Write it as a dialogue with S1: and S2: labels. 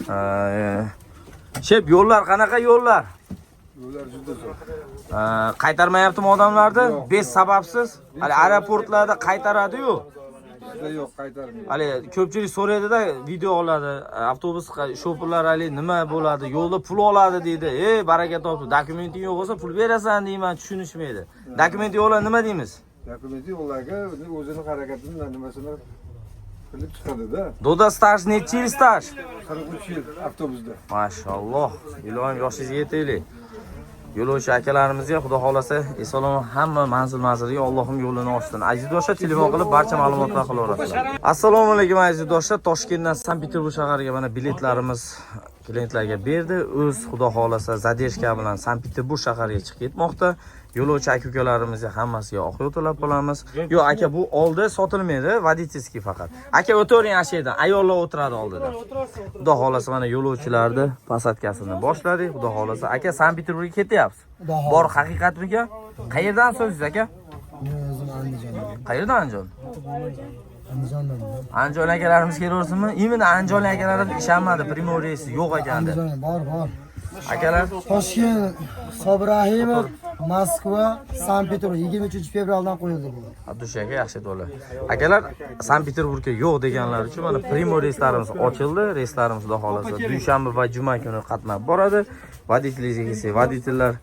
S1: Шеф, yo'llar qanaqa yo'llar?
S2: Yo'llar juda zo'r.
S1: Qaytarmayaptimi odamlarni?
S2: Yo'q.
S1: Без sababsiz. Hali aeroportlarda qaytaradi-yu.
S2: Bizda yo'q, qaytarmaydi.
S1: Hali ko'pchilik so'raydida, video oladi. Avtobus shofirlar hali nima bo'ladi? Yo'lda pul oladi deydi. Ey, baraka topdi. Dokumenting yo'q bo'lsa pul berasan deyman, tushunishmaydi. Dokumenti yo'qlar nima deymiz?
S2: Dokumenti yo'qlarga o'zini harakatini nimasini qilib chiqadi-da.
S1: Doda, стаж nechi yil стаж?
S2: 43 yil avtobusda.
S1: Mashalloh. Ilohim yoshingizga yetaylik. Yo'lovchi akalarimizga Xudo xolasa eson-omon hamma manzil manzilga Allohim yo'lini ochsin. Aziz do'stlar, telefon qilib barcha ma'lumotlar qilaverasizlar. Assalomu alaykum, aziz do'stlar. Toshkentdan Sankt-Peterburg shahariga mana biletlarimiz klientlarga berdi. O'z Xudo xolasa задержка bilan Sankt-Peterburg shahariga chiqib ketmoqda. Yo'lovchi aka ukalarimizga hammasiga oq yo'l tilab qolamiz. Yo'q, aka, bu oldi sotilmaydi, водительский faqat. Aka, o'tiring ana shu yerdan. Ayollar o'tiradi oldida. Xudo xolasa mana yo'lovchilarni посадка sini boshladik. Xudo xolasa, aka, Sankt-Peterburgga ketyapsiz. Bor haqiqatmikan? Qayerdan so'zingiz, aka?
S3: Men o'zim Andijondan.
S1: Qayerdan Andijon?
S3: Andijondan.
S1: Andijon akalarimiz kelaversinmi? Именно Andijon akalarimiz ishonmadi, прямой reysi yo'q ekan deb.
S3: Andijondan bor, bor.
S1: Akalar,
S3: Toshkent, Sobir Rahimov, Moskva, Sankt-Peterburg 23 fevraldan qo'yildi bu.
S1: Abdush aka yaxshi to'la. Akalar, Sankt-Peterburgga yo'q deganlar uchun mana прямой reyslarimiz ochildi. Reyslarimiz xudo xolasa dushanba va juma kuni qatnab boradi. Водитель ga kelsak, водитель lar